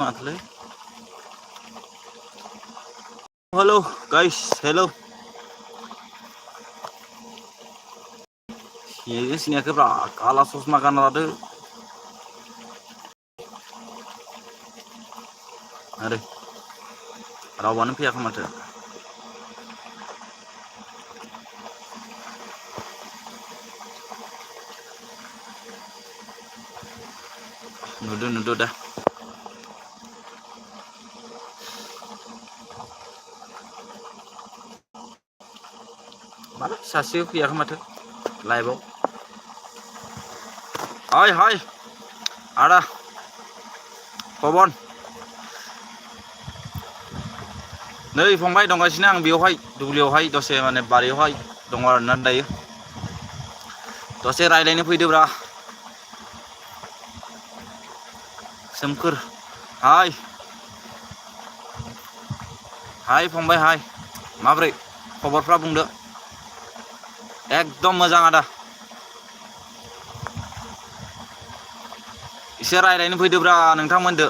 Monthly. Hello guys, hello. Sini ke bra, kala sos makan ada. Ada. Rawan pihak mata. Nudu dah. Mana sasi pihak mata. Live. Hai. Ada. Pobon. Nei फंबाय दंगासिनो आं बेयावहाय दुब्लियावहाय दसे माने बारियावहाय दङ आरोना दायो दसे रायलायनो फैदोब्रा सोमखोर हाय फंबाय हाय माब्रै खबरफ्रा बुंदो एकदम मोजां आदा एसे रायलायनो फैदोब्रा नोंथांमोनदो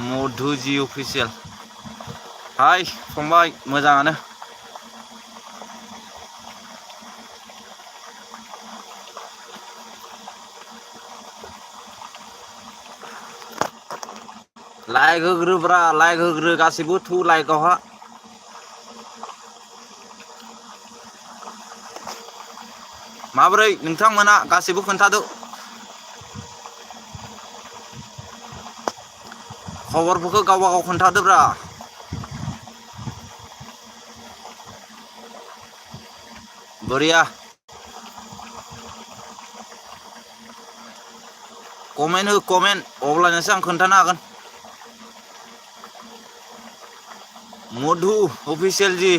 मधुजी अफिसियेल हाय फंबाय मोजाङानो लाइक होग्रोब्रा लाइक होग्रो गासिबो थु लाइकआवहा माब्रै नोंथांमोना गासिबो खोन्थादो खबरफोरखौ गावबा गाव खोन्थादोब्रा बरिया कमेन्ट हो कमेन्ट अब्लानोसो आं खोन्थानो हागोन मधु अफिसियेल जी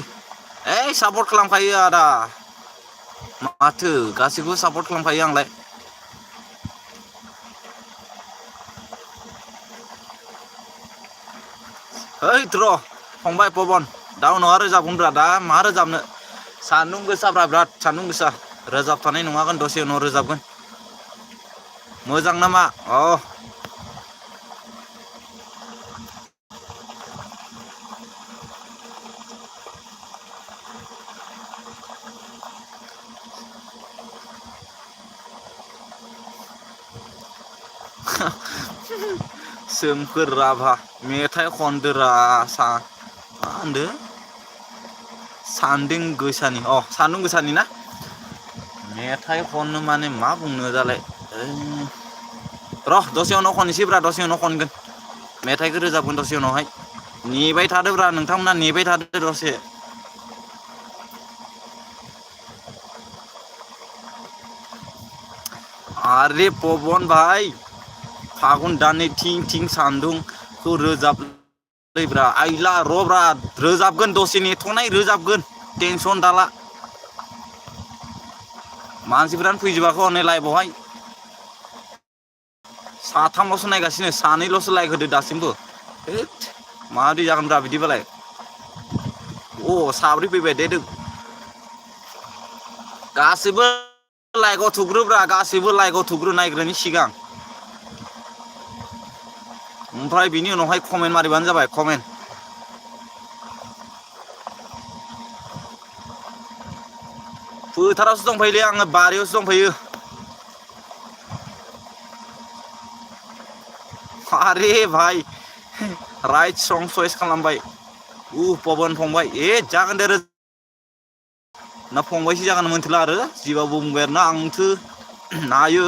सापर्ट खालामखायो आदा माथो गासिबो सापर्ट खालामखायो आंलाय हैद र' फंबाय पबन दा उनावहा रोजाबगोनब्रा दा मा रोजाबनो सान्दुं गोसाब्रा बिराद सान्दुं गोसा रोजाबथ'नाय नङागोन दसे उनाव रोजाबगोन मोजां नामा सोमखोर राभा मेथाइ खनदोरा मा होनदो सान्दुं गोसानि ना मेथाइ खननो माने मा बुंनो दालाय र' दसे उनाव खननोसैब्रा दसे उनाव खनगोन मेथाइखौ रोजाबगोन दसे उनावहाय नेबाय थादोब्रा नोंथांमोना नेबाय थादो दसे अरे पवन भाई फागुन दाननि थिं सान्दुंखौ रोजाबलैब्रा आइला र'ब्रा रोजाबगोन दसे नेथ'नाय रोजाबगोन टेनसन दाला मानसिफोरानो फैजोबाखै हनै लाइभआवहाय साथामल'सो नायगासिनो सानैल'सो लाइक होदो दासिमबो माबायदि जागोनब्रा बिदिबालाय साब्रै फैबाय दे गासिबो लाइकआव थुग्रोब्रा गासिबो लाइकआव थुग्रो नायग्रोनि सिगां ओमफ्राय बिनि उनावहाय कमेन्ट मारिबानो जाबाय कमेन्ट फोथारावसो दंफैयोलै आङो बारियावसो दंफैयो अरे भाई राइट सं चइस खालामबाय पवन फंबाय जागोन दे ना फंबायसो जागोन मोनथिला आरो जिबाबो बुंबाय आरोना आंथो नायो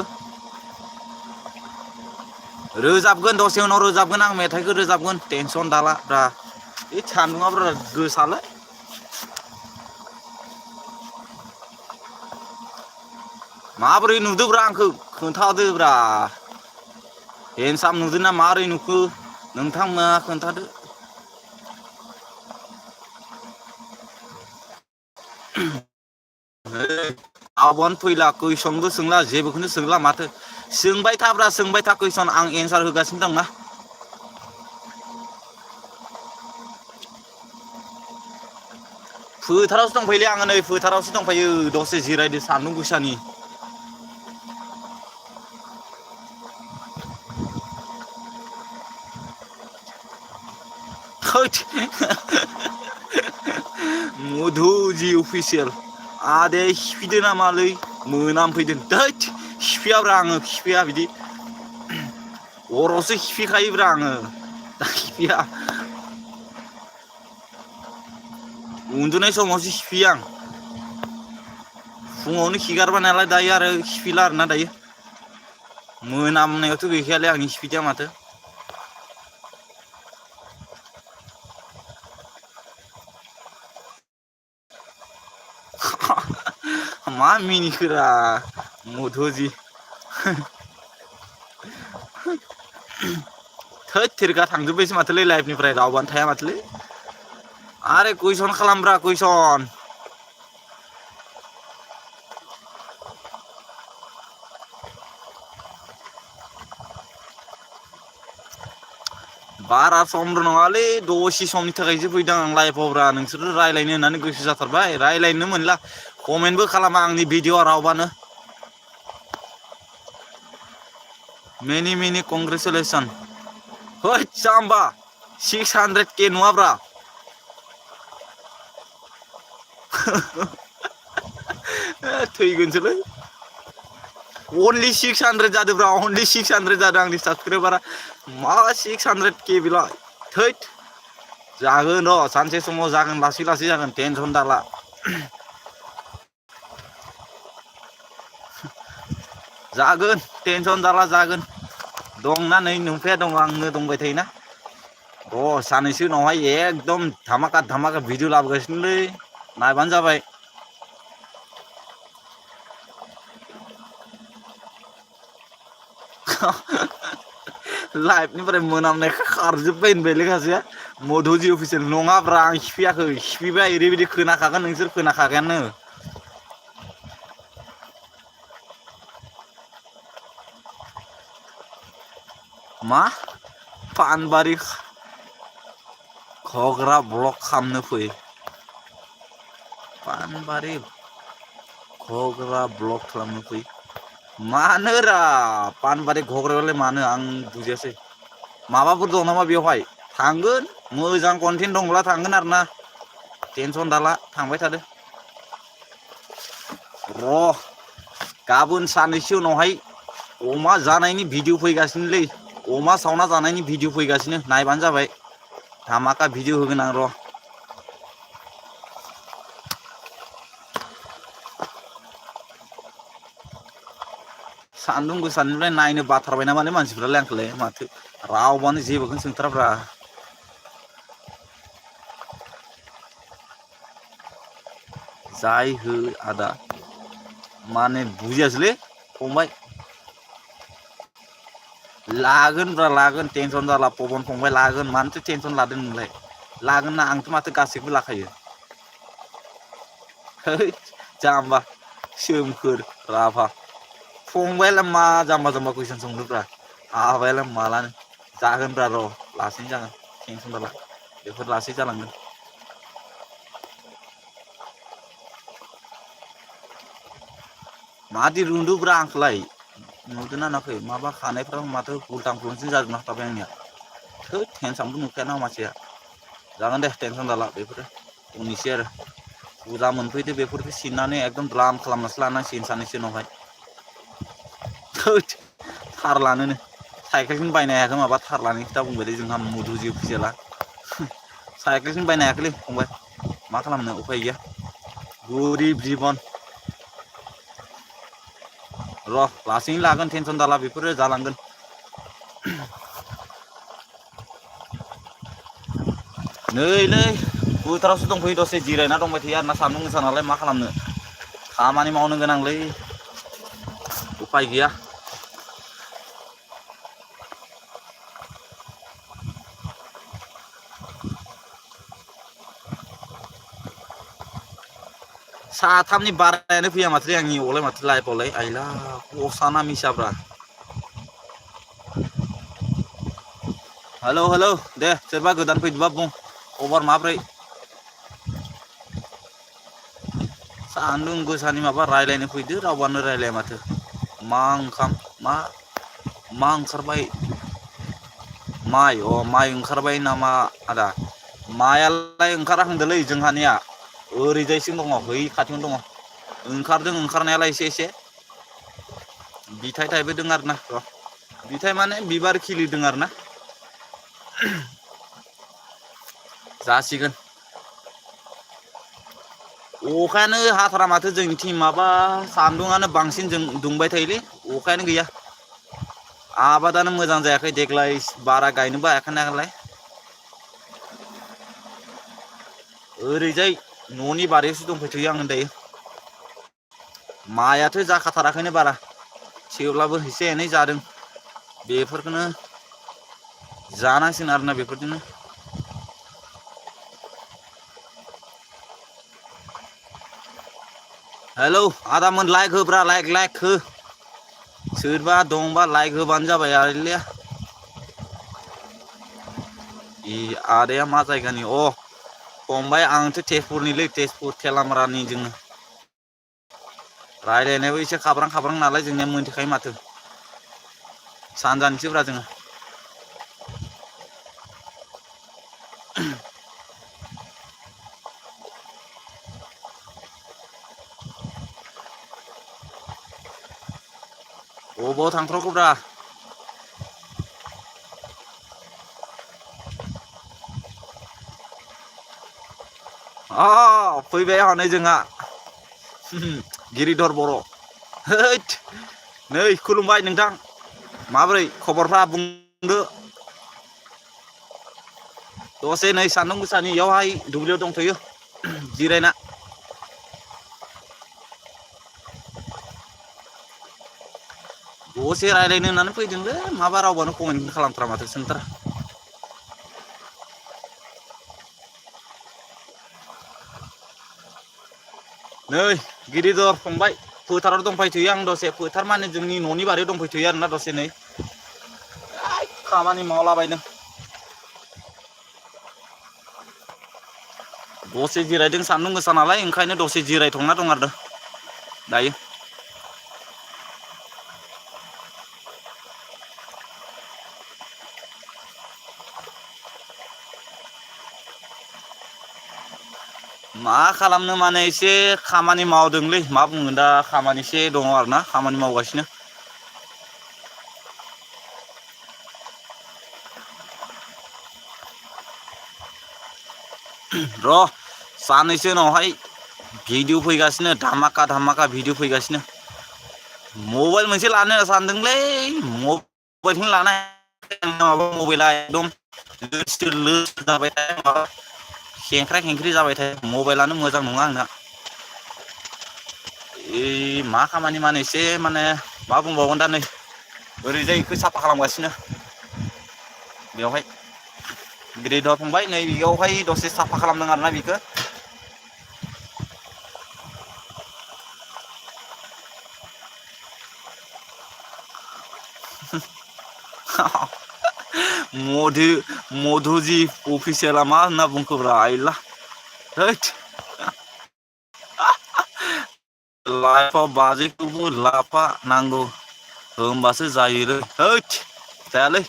रोजाबगोन दसे उनाव रोजाबगोन आं मेथाइखौ रोजाबगोन टेनसन दाला ब्रा सान्दुङाब्रा गोसालै माबोरै नुदोब्रा आंखौ खोन्थादोब्रा हेन्डसाम नुदोंना माबोरै नुखो नोंथांमोना खोन्थादो आबान फैला कुइसनबो सोंला जेबोखौनो सोंला माथो सोंबाय था कुइसन आं एन्सार होगासिनो दंना फोथारावसो दंफैयोलै आङो नै फोथारावसो दंफैयो दसे जिरायदो सान्दुं गोसानि थोद मधुजि अफिसियेल आदे खिफिदो नामालै मोनामफैदों थोद खिफियाब्रा आङो खिफिया बिदि अरावसो खिफिखायोब्रा आङो दा खिफिया उन्दुनाय समावसो खिफियो आं फुङावनो खिगारबाय नालाय दायो आरो खिफिला आरोना दायो मोनामनायावथ' गैखायालै आंनि खिफिदिया माथो मा मिनिखोरा मधुजि थोद थिरगा थांजोब्बायसो माथोलै लाइफनिफ्राय रावबानो थाया माथोलै आरे कुइसन खालामब्रा कुइसन बारा समबो नङालै दसे समनि थाखायसो फैदों आं लाइफआवब्रा नोंसोरो रायलायनो होननानै गोसो जाथारबाय रायलायनो मोनला कमेन्टबो खालामा आंनि भिडिअ'आ रावबानो मेनि कंग्रेचुलेसन होद जाम्बा 600K नङाब्रा थैगोनसोलै अनलि 600 जादोंब्रा अनलि 600 जादों आंनि साबसक्राइबारा मा 600K बेलाय थैद जागोन र' सानसे समाव जागोन लासै लासै जागोन टेनसन दाला जागोन टेनसन दाला जागोन दंना नै नुंफाया दं आंनो दंबाय थायोना र' सानैसो उनावहाय एकदम धामाका भिडिअ लाबोगासिनोलै नायबानो जाबाय लाइफनिफ्राय मोनामनाय खारजोब्बाय होनबायलै सासेया मधुजि अफिसियेल नङाब्रा आं खिफियाखै खिफिबा ओरैबायदि खोनाखागोन नोंसोर खोनाखागोयानो मा पानबारि घग्रा ब्लक खालामनो फै पानबारि घग्रा ब्लक खालामनो फै मानोरा पानबारि घग्रायावलाय मानो आं बुजियासै माबाफोर दं नामा बेवहाय थांगोन मोजां कन्टेन्ट दंब्ला थांगोन आरोना टेनसन दाला थांबाय थादो र' गाबोन साननैसो उनावहाय अमा जानायनि भिडिअ फैगासिनोलै अमा सावना जानायनि भिडिअ फैगासिनो नायबानो जाबाय धामाका भिडिअ होगोन आं र' सान्दुं गोसानिफ्राय नायनो बाथारबाय नामालै मानसिफ्रालाय आंखौलाय माथो रावबानो जेबोखौनो सोंथाराब्रा जाय हो आदा माने बुजियासैलै फंबाय लागोनब्रा लागोन टेनसन जाला पबन फंबाय लागोन मानोथो टेनसन लादों नोंलाय लागोन ना आंथ' माथो गासैखौबो लाखायो है जाम्बा सोमखोर राभा फंबायालाय मा जाम्बा कुइसन सोंदोंब्रा आबायालाय मालानो जागोनब्रा र' लासैनो जागोन टेनसन दाला बेफोर लासै जालांगोन मादि रुन्दुब्रा आंखौलाय नुदोंना नुवाखै माबा खानायफ्रा माथो उल्टां फाल्टांसो जाजोबना थाबाय आंनिया थोद हेन्डसामबो नुखायाना मानसिया जागोन दे टेनसन दाला बेफोरो उननिसै आरो फुजा मोनफैदो बेफोरखौ सिननानै एकदम द्लाम खालामनासो लानांसिगोन साननैसो उनावहाय थोद थार लानोनो साइकेलखौनो बायनो हायाखै माबा थार लानायनि खोथा बुंबायलै जोंहा मधुजि अफिसियेला साइकेलखौनो बायनो हायाखैलै फंबाय मा खालामनो उफाय गैया गरिब जिबन र' लासैनो लागोन टेनसन दाला बेफोरो जालांगोन नैलै फोथारावसो दंफैयो दसे जिरायना दंबाय थायो आरोना सान्दुं गोसा नालाय मा खालामनो खामानि मावनो गोनांलै उफाय गैया साथामनि बारायानो फैया माथो आंनि अलाय माथो लाइफआवलाय आइला असाना मिसाब्रा हेलौ दे सोरबा गोदान फैदोंबा बुं खबर माब्रै सान्दुं गोसानि माबा रायलायनो फैदो रावबानो रायलाया माथो मा ओंखाम मा ओंखारबाय माइ ओंखारबाय नामा आदा मायालाय ओंखाराखैलै जोंहानिया ओरैजायसिम दङ बै खाथियावनो दङ ओंखारदों ओंखारनायालाय एसे बिथाइ थाइबोदों आरोना र' बिथाइ माने बिबार खिलिदों आरोना जासिगोन अखायानो हाथारा माथो जोंनिथिं माबा सान्दुङानो बांसिन जों दुंबाय थायोलै अखायानो गैया आबादानो मोजां जायाखै देग्लाय बारा गायनोबो हायाखै नालाय ओरैजाय न'नि बारियावसो दंफैथ'यो आङो दायो माइआथ' जाखाथाराखैनो बारा थेवब्लाबो एसे एनै जादों बेफोरखौनो जानांसिगोन आरोना बेफोरजोंनो हेलौ आदामोन लाइक होब्रा लाइक हो सोरबा दंबा लाइक होबानो जाबाय आरोलै आदाया मा जायगानि फंबाय आंथ' तेजपुरनिलै तेजपुर थेलामारानि जोङो रायलायनायाबो एसे खाब्रां नालाय जोंनिया मोनथिखायो माथो सानजानिसोब्रा जोङो अबाव थांथ्र'खोब्रा फैबाय हनै जोंहा गिरिधर बर' हैद नै खुलुमबाय नोंथां माबोरै खबरफ्रा बुंदो दसे नै सान्दुं गोसानि इयावहाय दुब्लियाव दंथ'यो जिरायना दसे रायलायनो होननानै फैदोंलै माबा रावबानो कमेन्ट खालामथारा माथो सोंथारा नै गिरिधर फंबाय फोथाराव दंफैथ'यो आं दसे फोथार माने जोंनि न'नि बारियाव दंफैथ'यो आरोना दसे नै खामानि मावलाबायदों दसे जिरायदों सान्दुं गोसा नालाय ओंखायनो दसे जिरायथ'ना दं आरो दायो मा खालामनो माने एसे खामानि मावदोंलै मा बुङो दा खामानि एसे दङ आरोना खामानि मावगासिनो र' साननैसो उनावहाय भिडिअ फैगासिनो धामाका भिडिअ फैगासिनो मबाइल मोनसे लानो सानदोंलै मबाइलखौनो लानो माबा मबाइला एकदम लोर जाबाय माबा खेंख्रा जाबाय थायो मबाइलानो मोजां नङा आंना मा खामानि माने एसे माने मा बुंबावगोन दा नै ओरैजाय बेखौ साफा खालामगासिनो बेवहाय गिरिधर फंबाय नै बेयावहाय दसे साफा खालामदों आरोना बेखौ मधुजि अफिसियेला मा होनना बुंखोब्रा आइला हैद लाइफआव बाजैखौबो लाफा नांगौ होमबासो जायोलै हैद जायालै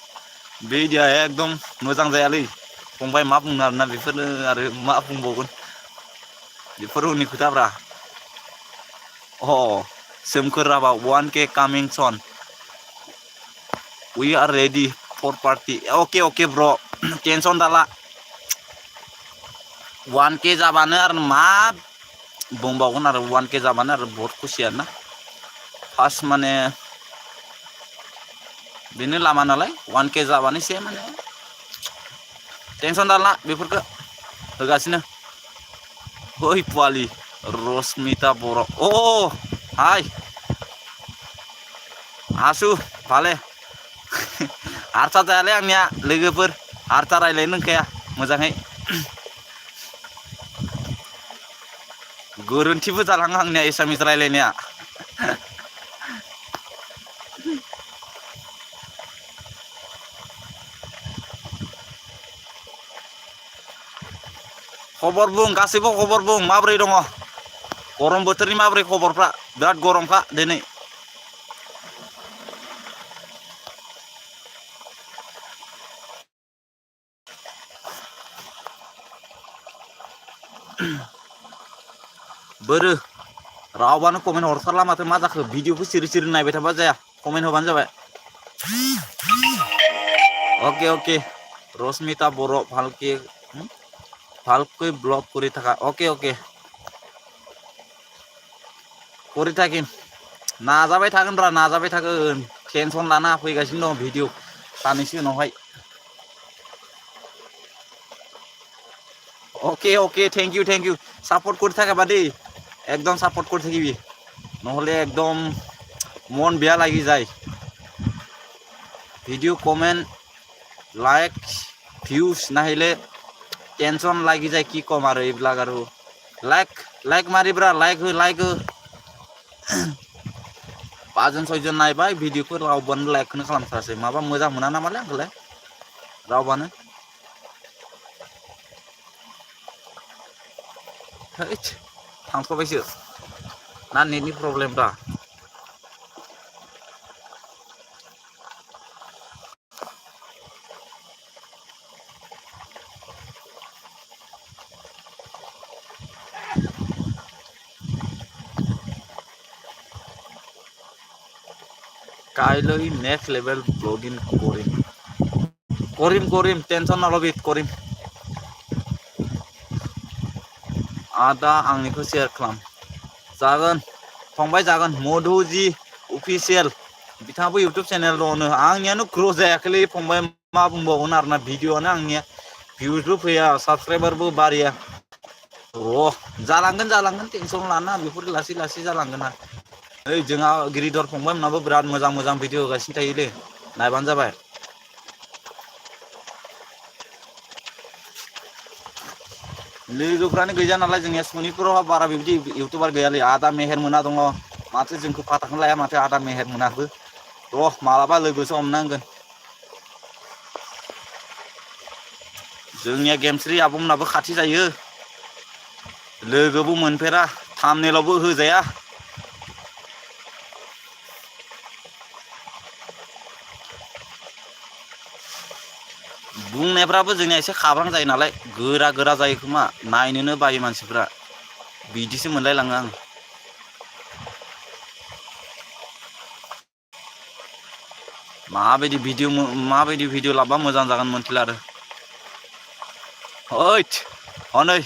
बे आइदियाया एकदम मोजां जायालै फंबाय मा बुंनो आरोना बेफोरनो आरो मा बुंबावगोन बेफोर उननि खोथाब्रा सोमखोर राभा 1K कामिं सन We are ready for party अके ब्र टेनसन दाला 1K जाबानो आरो मा बुंबावगोन आरो 1K जाबानो आरो बहुत खुसि आरोना फार्स्ट माने बेनो लामा नालाय 1K जाबानो एसे माने टेनसन दाला बेफोरखौ होगासिनो ओइ पुवालि रश्मिता बर' हाय आसु भाले हारसा जायालै आंनिया लोगोफोर हारसा रायज्लायनो रोंखाया मोजाङै गोरोन्थिबो जालाङो आंनिया एसामिस रायज्लायनाया खबर बुं गासैबो खबर बुं माबोरै दङ गरम बोथोरनि माबोरै खबरफ्रा बिराद गरमखा दिनै बोरो रावबानो कमेन्ट हरथारला माथो मा जाखो भिडिअखौ सिरि सिरि नायबाय थाबा जाया कमेन्ट होबानो जाबाय ओके ओके रश्मिता बर' ভালকৈ ব্লগ কৰি থাকা ओके ओके কৰি থাকিম नाजाबाय थागोन रा नाजाबाय थागोन टेनसन लाना फैगासिनो दं भिडिअ सानैसो उनावहाय okay okay thank you support করে থাকবা দেই একদম সাপোর্ট করে থাকিবি নহলে একদম মন বেয়া লাগি যায় ভিডিও কমেন্ট লাইক ভিউজ নাহিলে টেনশন লাগি যায় কি কম আর এইবিলাক আৰু লাইক মাৰিब्रा লাইক हो 5 जन 6 जन नायबाय भिडिअखौ रावबानो लाइकखौनो खालामथारासै माबा मोजां मोना नामालै आंखौलाय रावबानो हैट थांथ'बायसो ना नेटनि प्रब्लेम दा কাইলৈ নেক্সট লেভেল ব্লগিং কৰিম টেনচন নলবি কৰিম आदा आंनिखौ शेयार खालाम जागोन फंबाय जागोन मधुजी अफिसियेल बिथाङाबो इउटुब चेनेल दङनो आंनियानो ग्र' जायाखैलै फंबाय मा बुंबावगोन आरोना भिडिअआनो आंनिया भिउसबो फैया साबस्क्राइबारबो बारिया जालांगोन टेनसन लाना बेफोर लासै लासै जालांगोन ना ओइ जोंहा गिरिधर फंबाय मोनाबो बिराद मोजां भिडिअ होगासिनो थायोलै नायबानो जाबाय लोगोफ्रानो गैया नालाय जोंनिया सनिपुराव बारा बिदि इउटुबार गैयालै आदा मेहेर मोना दङ माथो जोंखौ फाथाखौनो लाया माथो आदा मेहेर मोनाबो र' मालाबा लोगोसो हमनांगोन जोंनिया गेमस्रि आब'मोनाबो खाथि जायो लोगोबो मोनफेरा थाम्बनेलावबो होजाया बुंनायफ्राबो जोंनिया एसे खाब्रां जायो नालाय गोरा जायो खोमा नायनोनो बायो मानसिफ्रा बिदिसो मोनलाय लाङो आं माबायदि भिडिअ लाबा मोजां जागोन मोनथिला आरो ओइट हनै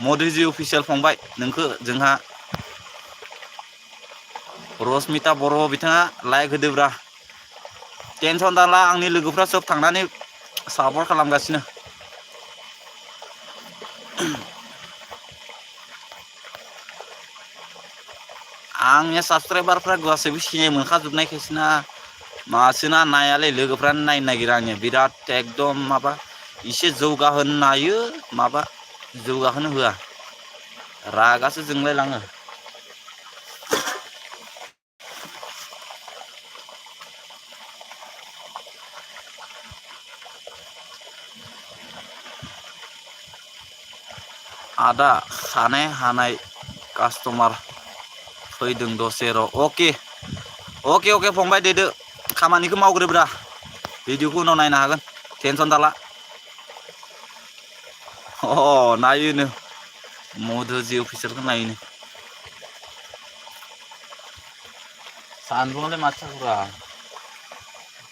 मधुजी अफिसियेल फंबाय नोंखौ जोंहा रश्मिता बर' बिथाङा लाइक होदोब्रा टेनसन दाला आंनि लोगोफ्रा सब थांनानै सापर्ट खालामगासिनो आंनिया साबस्क्राइबारफ्रा गासैबो सिनाय मोनखाजोबनायखायसोना मासोना नायालै लोगोफ्रानो नायनो नागिरा आंनिया बिराद एकदम माबा एसे जौगाहोनो नायो माबा जौगाहोनो होआ रागासो जोंलाय लाङो आदा खानाय हानाय कास्टमार फैदों दसे र' अके फंबाय देदो खामानिखौ मावग्रोब्रा भिडिअखौ उनाव नायनो हागोन टेनसन दाला नायोनो मधुजी अफिसियेलखौ नायोनो सान्दुङालाय माथो जाखोब्रा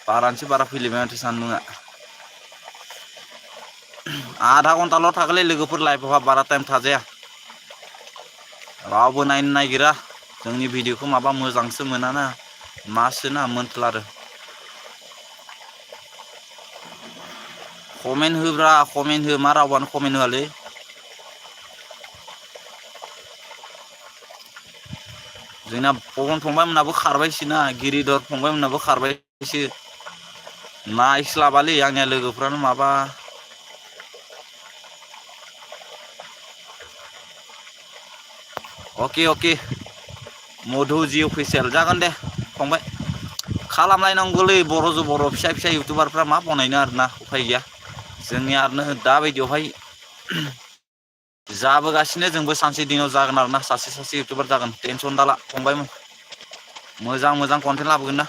बारानिफ्राय बारा फैलायबाय माथो सान्दुङा आधा घन्टाल' थागोनलै लोगोफोर लाइभआवहा बारा टाइम थाजाया रावबो नायनो नागिरा जोंनि भिडिअखौ माबा मोजांसो मोनाना मासोना मोनथला आरो कमेन्ट होब्रा कमेन्ट हो मा रावबानो कमेन्ट होआलै जोंना पवन फंबाय मोनाबो खारबायसोना गिरिधर फंबाय मोनाबो खारबायसो नायस्लाबालै आंनिया लोगोफ्रानो माबा अके मधुजी अफिसियेल जागोन दे फंबाय खालामलायनांगौलै बर' फिसा इउटुबारफ्रा मा बनायनो आरोना उफाय गैया जोंनिया आरनो दाबायदियावहाय जाबोगासिनो जोंबो सानसे दिनाव जागोन आरोना सासे इउटुबार जागोन टेनसन दाला फंबायमोन मोजां कन्टेन्ट लाबोगोन ना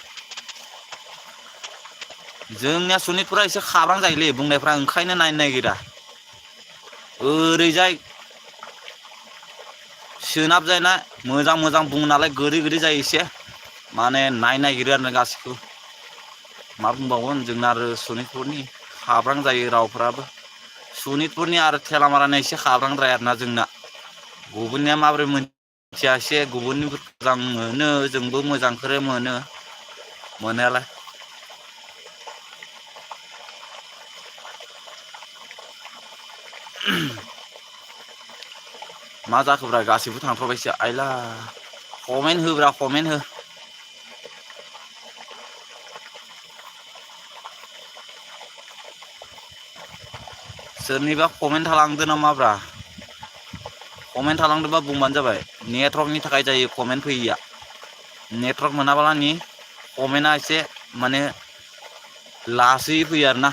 जोंनिया सनिटफोरा एसे खाब्रां जायोलै बुंनायफ्रा ओंखायनो नायनो नागिरा ओरैजाय सोनाब जायना मोजां मोजां बुङो नालाय गोदै गोदै जायो एसे माने नायनो नागिरो आरो गासिखौबो मा बुंबावगोन जोंना आरो सनितपुरनि हाब्रां जायो रावफ्राबो सनितपुरनि आरो थेलामारानि एसे हाब्रांद्राय आरोना जोंना गुबुननिया माबोरै मोनथिया एसे गुबुननि मोजां मोनो जोंबो मोजांखौनो मोनो मोननायालाय मा जाखोब्रा गासिबो थांथ'बायसो आइला कमेन्ट होब्रा कमेन्ट हो सोरनिबा कमेन्ट थालांदो नामाब्रा कमेन्ट थालांदोंबा बुंबानो जाबाय नेटवर्कनि थाखाय जायो कमेन्ट फैयिया नेटवर्क मोनाब्लानि कमेन्टआ एसे माने लासै फैयो आरोना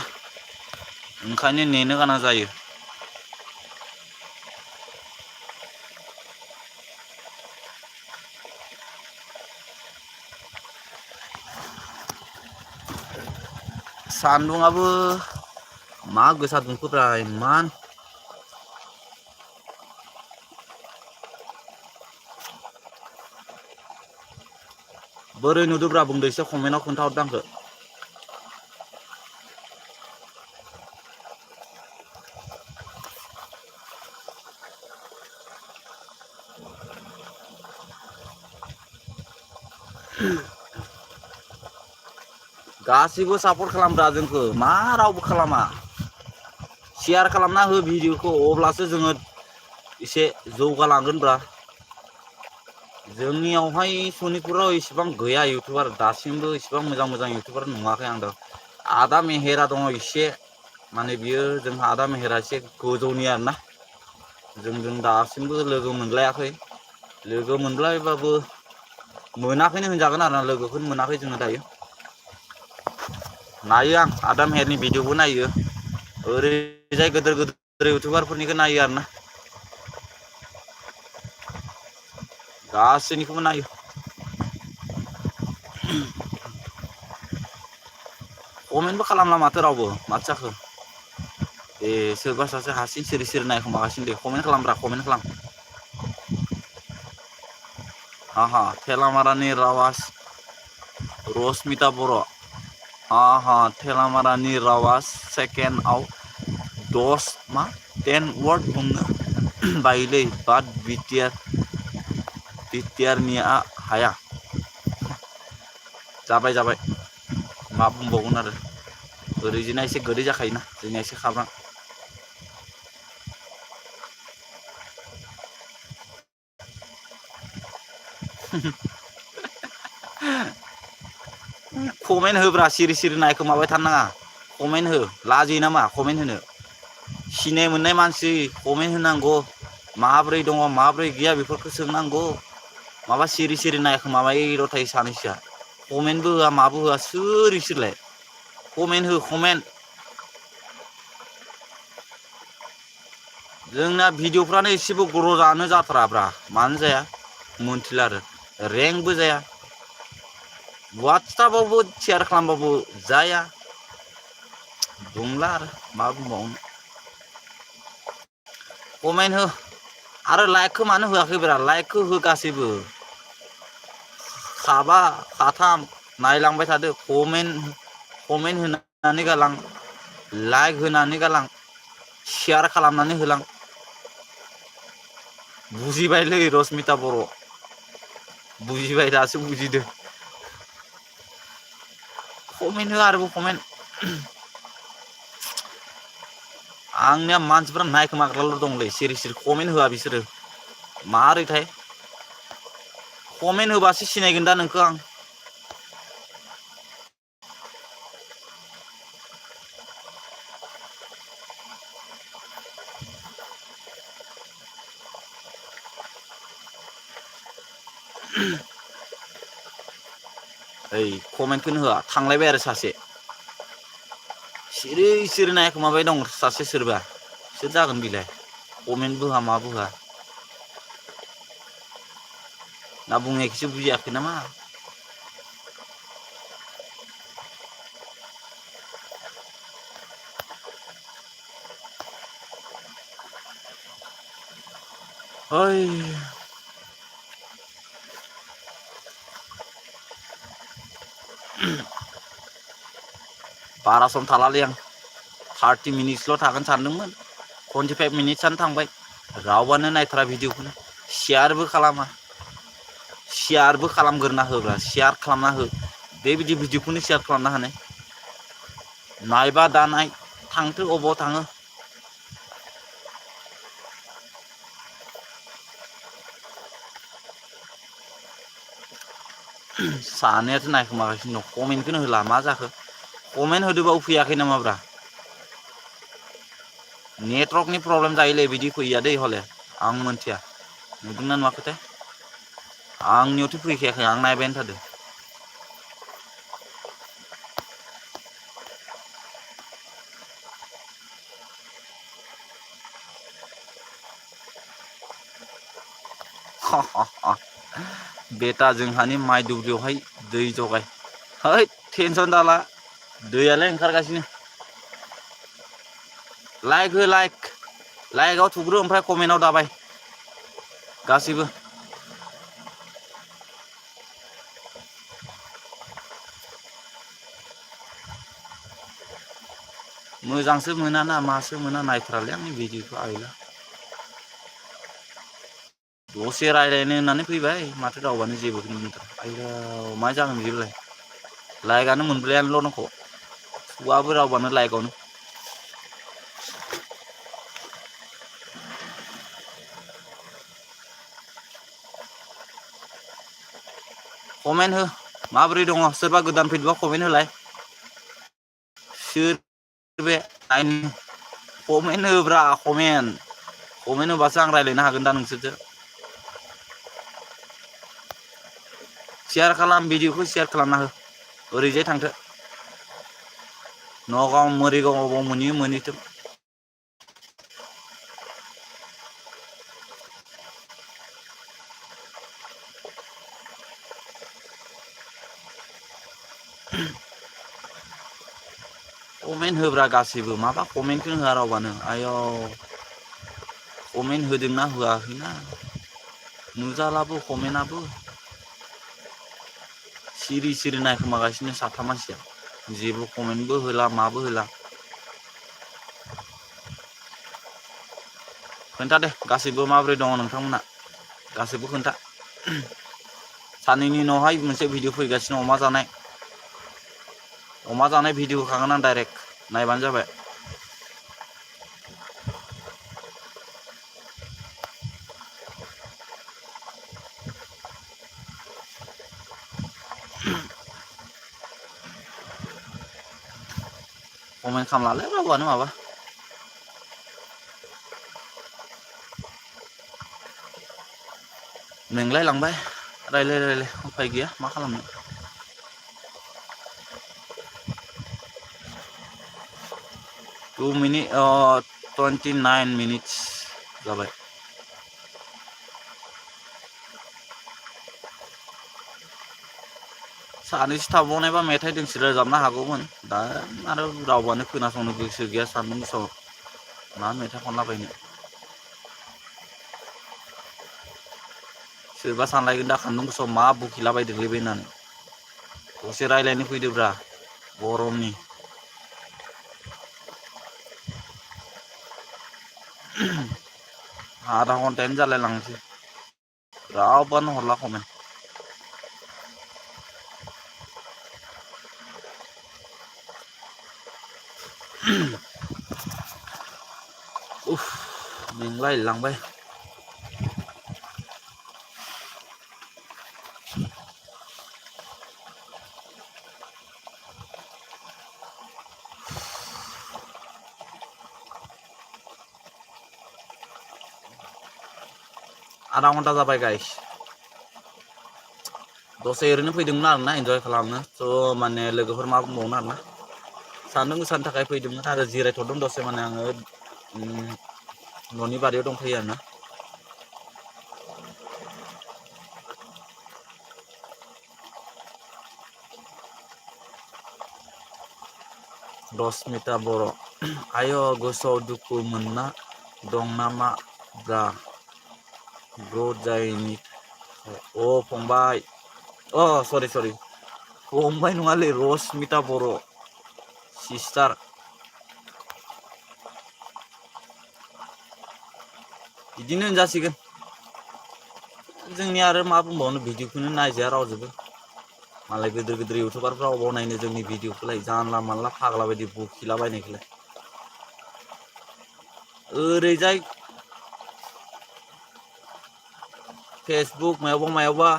ओंखायनो नेनो गोनां जायो सान्दुंआबो मा गोसा दुंखोब्रा इमान बोरै नुदोब्रा बुंदो एसे कमेन्टआव खोन्थाहरदो आंखो गासिबो सापर्ट खालामब्रा जोंखौ मा रावबो खालामा शेयार खालामना हो भिडिअखौ अब्लासो जोङो एसे जौगालांगोनब्रा जोंनियावहाय सनितपुराव इसेबां गैया इउटुबार दासिमबो इसेबां मोजां मोजां इउटुबार नुवाखै आं दा आदा मेहेरा दङ एसे माने बियो जोंहा आदा मेहेरा एसे गोजौनि आरोना जोंजों दासिमबो लोगो मोनलायाखै लोगो मोनलायबाबो मोनाखैनो होनजागोन आरोना लोगोखौनो मोनाखै जोङो दायो नायो आं आदा मेहेरनि भिडिअबो नायो ओरैजाय गोदोर गोदोर इउटुबारफोरनिखौ नायो आरोना गासैनिखौबो नायो कमेन्टबो खालामला माथो रावबो माथो जाखो ए सोरबा सासे हारसिं सिरि सिरि नायखोमागासिनो दे कमेन्ट खालामब्रा कमेन्ट खालाम हा थेलामारानि रावास रसमिता बर' हा थेलामारानि रावास सेकेन्डआव 10 वार्ड बुंनो बायोलै बाट बिटिआरनिया हाया जाबाय मा बुंबावगोन आरो ओरैजोंना एसे गोदै जाखायोना जोंनिया एसे खाब्रां कमेन्ट होब्रा सिरि सिरि नायखोमाबाय थानो नाङा कमेन्ट हो लाजियो नामा कमेन्ट होनो सिनाय मोननाय मानसि कमेन्ट होनांगौ माब्रै दङ माब्रै गैया बेफोरखौ सोंनांगौ माबा सिरि सिरि नायखोमाबायल' थायो सानैसोआ कमेन्टबो होआ माबो होआ सोर इसोरलाय कमेन्ट हो कमेन्ट जोंना भिडिअफ्रानो एसेबो ग्र' जानो जाथाराब्रा मानो जाया मोनथिला आरो रेंकबो जाया वाट्सएपआवबो शेयार खालामबाबो जाया बुंला आरो मा बुंबावनो कमेन्ट हो आरो लाइकखौ मानो होआखैब्रा लाइकखौ हो गासैबो खाबा खाथाम नायलांबाय थादो कमेन्ट होनानै गालां लाइक होनानै गालां शेयार खालामनानै होलां बुजिबायलै रसमिता बर' बुजिबाय दासो बुजिदो कमेन्ट हो आरोबाव कमेन्ट आंनिया मानसिफ्रा नायखोमाग्राल' दंलै सिरि सिरि कमेन्ट होआ बिसोरो मारैथाय कमेन्ट होबासो सिनायगोन दा नोंखौ आं ओइ कमेन्टखौनो होआ थांलायबाय आरो सासे सिरि सिरि नायखोमाबाय दं सासे सोरबा सोर जागोन बिलाय कमेन्टबो होआ माबो होआ ना बुंनायखौसो बुजियाखै नामा ओइ बारा सम थालालै आं 30 मिनिट्सल' थागोन सानदोंमोन 25 मिनिट्सआनो थांबाय रावबानो नायथारा भिडिअखौनो शेयारबो खालामा शेयारबो खालामग्रोना होब्रा शेयार खालामना हो बेबायदि भिडिअखौनो शेयार खालामना होनाय नायबा दा नाय थांथो अबाव थाङो सानैयाथ' नायखोमागासिनो दं कमेन्टखौनो होला मा जाखो कमेन्ट होदोबाबो फैयाखै नामाब्रा नेटवर्कनि प्रब्लेम जायोलै बिदि फैया दै हले आं मोनथिया नुदोंना नुवाखैथाय आंनियावथ' फैखायाखै आं नायबायानो थादों बेटा जोंहानि माइ दुब्लियावहाय दै जगाय है टेनसन दाला दैयालाय ओंखारगासिनो लाइक हो लाइकआव थुग्रो ओमफ्राय कमेन्टआव दाबाय गासैबो मोजांसो मोना ना मासो मोना नायथारालै आंनि भिडिअखौ आइला दसे रायलायनो होननानै फैबाय माथो रावबानो जेबोखौनो बुंथारा आइला मा जागोन बिदिब्लालाय लाइकआनो मोनब्रैयानोल' दंख' थुआबो रावबानो लाइकआवनो कमेन्ट हो माबोरै दङ सोरबा गोदान फैदोंबा कमेन्ट होलाय सोर बे कमेन्ट होब्रा कमेन्ट होबासो आं रायलायनो हागोन दा नोंसोरजों शेयार खालाम भिडिअखौ शेयार खालामना हो ओरैजाय थांथो नगाव मरिगावआव मोनहैयो मोनहैथों कमेन्ट होब्रा गासैबो माबा कमेन्टखौनो होआ रावबानो आयौ कमेन्ट होदोंना होआखैना नुजालाबो कमेन्टआबो सिरि सिरि नायखोमागासिनो साथाम मानसिया जेबो कमेन्टबो होला माबो होला खोन्था दे गासैबो माबोरै दङ नोंथांमोना गासैबो खोन्था साननैनि उनावहाय मोनसे भिडिअ फैगासिनो अमा जानाय भिडिअ होखागोन आं डाइरेक्ट नायबानो जाबाय कमेन्ट खालामलालै रावबानो माबा मेंलाय लांबाय रायलाय उफाय गैया मा खालामनो 29 मिनिट्स जाबाय सानैसो थाबावनायबा मेथाइ दोंसे रोजाबनो हागौमोन दा आरो रावबानो खोनासंनो गोसो गैया सान्दुं गोसायाव मा मेथाइ खनलाबायनो सोरबा सानलायगोन दा सान्दुं गोसायाव मा बुखिलाबायदोंलै बे होननानै दसे रायलायनो फैदोब्रा गरमनि आधा घन्टायानो जालाय लांसै रावबानो हरला कमेन्ट मेंलाय लांबाय आधा घन्टा जाबाय गाइस दसे ओरैनो फैदोंमोन आरोना एन्जय खालामनो थ' माने लोगोफोर मा बुंबावनो आरोना सान्दुं गोसानि थाखाय फैदोंमोन आरो जिरायथ'दों दसे माने आङो न'नि बारियाव दंफैयो आरोना रसमिता बर' आय' गोसोआव दुखु मोनना दं नामा ब्रा ब्र जायनि अ फंबाय सरि फंबाय नङालै रसमिता बर' सिस्टार बिदिनो होनजासिगोन जोंनि आरो मा बुंबावनो भिडिअखौनो नायजाया रावजोबो मालाय गिदिर गिदिर इउटुबारफ्रा अबाव नायनो जोंनि भिडिअखौलाय जानला मानला फाग्ला बायदि बखिलाबायनायखौलाय ओरैजाय फेसबुक मायावबा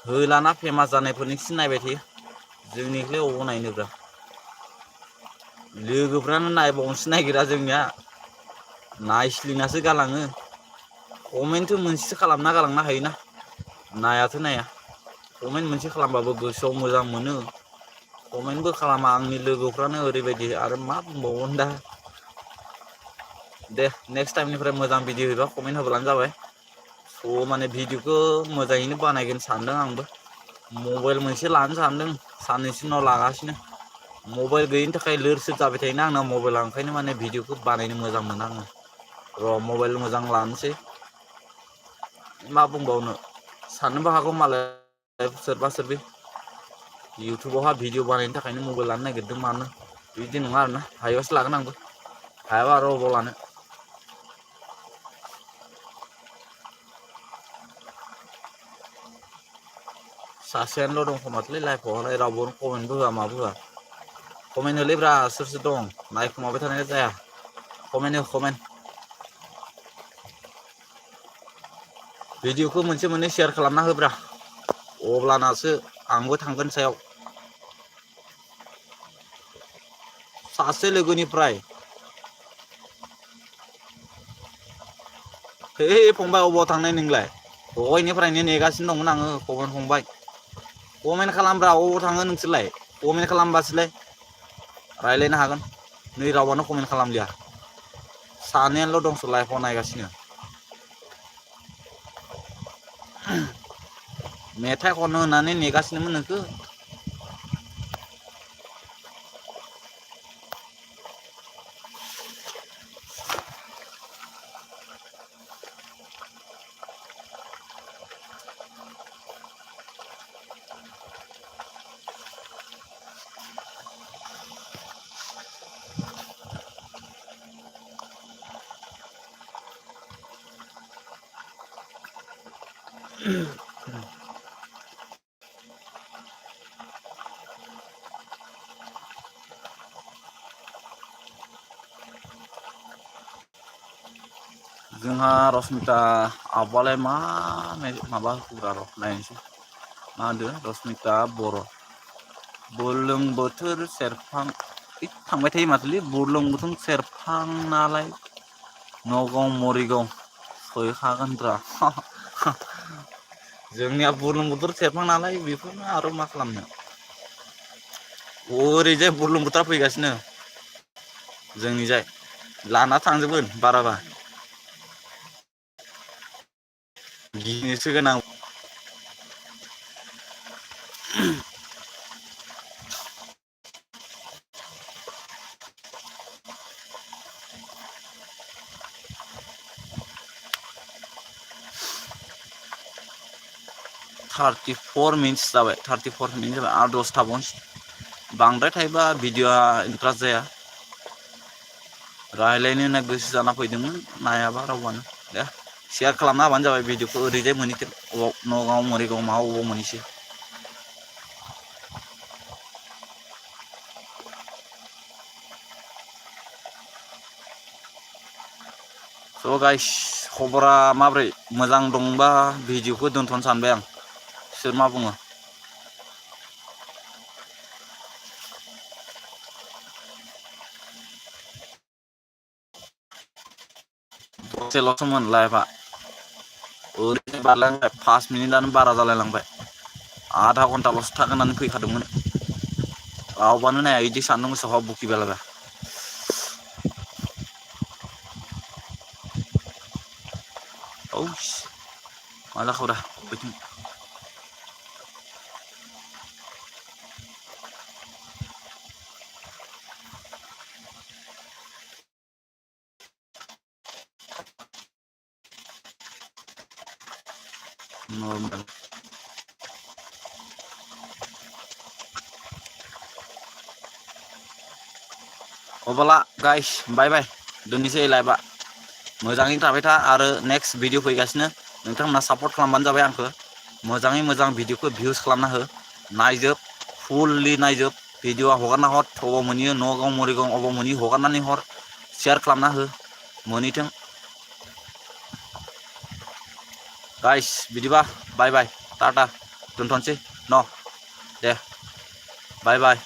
होलाना फेमास जानायफोरनिसो नायबाय थायो जोंनिखौलाय अबाव नायनोब्रा लोगोफ्रानो नायबावनोसो नागिरा जोंनिया नायस्लिनासो गालाङो कमेन्टथ' मोनसेसो खालामना गालांनो हायोना नायाथ' नाया कमेन्ट मोनसे खालामबाबो गोसोआव मोजां मोनो कमेन्टबो खालामा आंनि लोगोफ्रानो ओरैबायदि आरो मा बुंबावगोन दा दे नेक्स्ट टाइमनिफ्राय मोजां भिडिअ होबा कमेन्ट होब्लानो जाबाय स' माने भिडिअखौ मोजाङैनो बानायगोन सानदों आंबो मबाइल मोनसे लानो सानदों साननैसो उनाव लागासिनो मबाइल गैयिनि थाखाय लोर सोर जाबाय थायोना आंना मबाइला ओंखायनो माने भिडिअखौ बानायनो मोजां मोना आङो र' मबाइल मोजां लानोसै मा बुंबावनो साननोबो हागौ मालाय सोरबा सोरबि इउटुबावहा भिडिअ बानायनो थाखायनो मबाइल लानो नागिरदों मानो बिदि नङा आरोना हायोबासो लागोन आंबो हायाबा आरो अबाव लानो सासेयानोल' दं खोमाथोलै लाइफआवहाय रावबो कमेन्टबो होआ माबो होआ कमेन्ट होलै ब्रा सोर सोर दं नायखोमाबाय थानाय जाया कमेन्ट हो कमेन्ट भिडिअखौ मोनसे मोननै शेयार खालामना होब्रा अब्लानासो आंबो थांगोन सायाव सासे लोगोनिफ्राय हे फंबाय अबाव थांनाय नोंलाय दहायनिफ्रायनो नेगासिनो दंमोन आङो फंबाय कमेन्ट खालामब्रा अबाव थाङो नोंसोरलाय कमेन्ट खालामबासोलाय रायज्लायनो हागोन नै रावबानो कमेन्ट खालामलिया सानैयानोल' दंसो लाइफआव नायगासिनो मेथाइ खननो होननानै नेगासिनोमोन नोंखौ जोंहा रश्मिता आब'आलाय मा माबा होग्रा र' नायनोसै मा होनदों रश्मिता बर' बुरलुंबुथुर सेरफां थांबाय थायो माथोलै बुरलुंबुथुर सेरफांनालाय नगाव मरिगाव सहैखागोनब्रा जोंनिया बुरलुंबुथुर सेरफां नालाय बेफोरनो आरो मा खालामनो ओरैजाय बुरलुंबुथुरा फैगासिनो जोंनिजाय लाना थांजोबगोन बाराबा गिनोसो गोनां 34 मिनिट्स जाबाय 34 मिनिट जाबाय आरो 10 थाबावनोसै बांद्राय थायोबा भिडिअआ इन्ट्रेस्ट जाया रायलायनो होनना गोसो जाना फैदोंमोन नायाबा रावबानो दे शेयार खालामना होबानो जाबाय भिडिअखौ ओरैजाय मोनहैथों अबाव नगाव मरिगाव मा अबाव मोनहैसै स' गाइस खबरा माब्रै मोजां दंबा भिडिअखौ दोनथ'नो सानबाय आं सोर मा बुङो दसेल'सोमोन लाइफआ ओरैनो बारलांबाय 5 मिनिटआनो बारा जालायलांबाय आधा घन्टाल'सो थागोन होननानै फैखादोंमोन रावबानो नाया इदि सान्दुं गोसायाव बुखिबायलाबा औ मा जाखोब्रा बैथिं नर्मेल अब्ला गाइस बाय बाय दोननोसै लाइभआ मोजाङै थाबाय था आरो नेक्स्ट भिडिअ फैगासिनो नोंथांमोना सापर्ट खालामबानो जाबाय आंखौ मोजाङै मोजां भिडिअखौ भिउस खालामना हो नायजोब फुललि नायजोब भिडिअआ हगारना हर अबाव मोनहैयो नगाव मरिगाव अबाव मोनहैयो हगारनानै हर शेयार खालामना हो मोनहैथों गाइस बिदिबा बाय बाय टाटा दोनथ'नोसै न' दे बाय बाय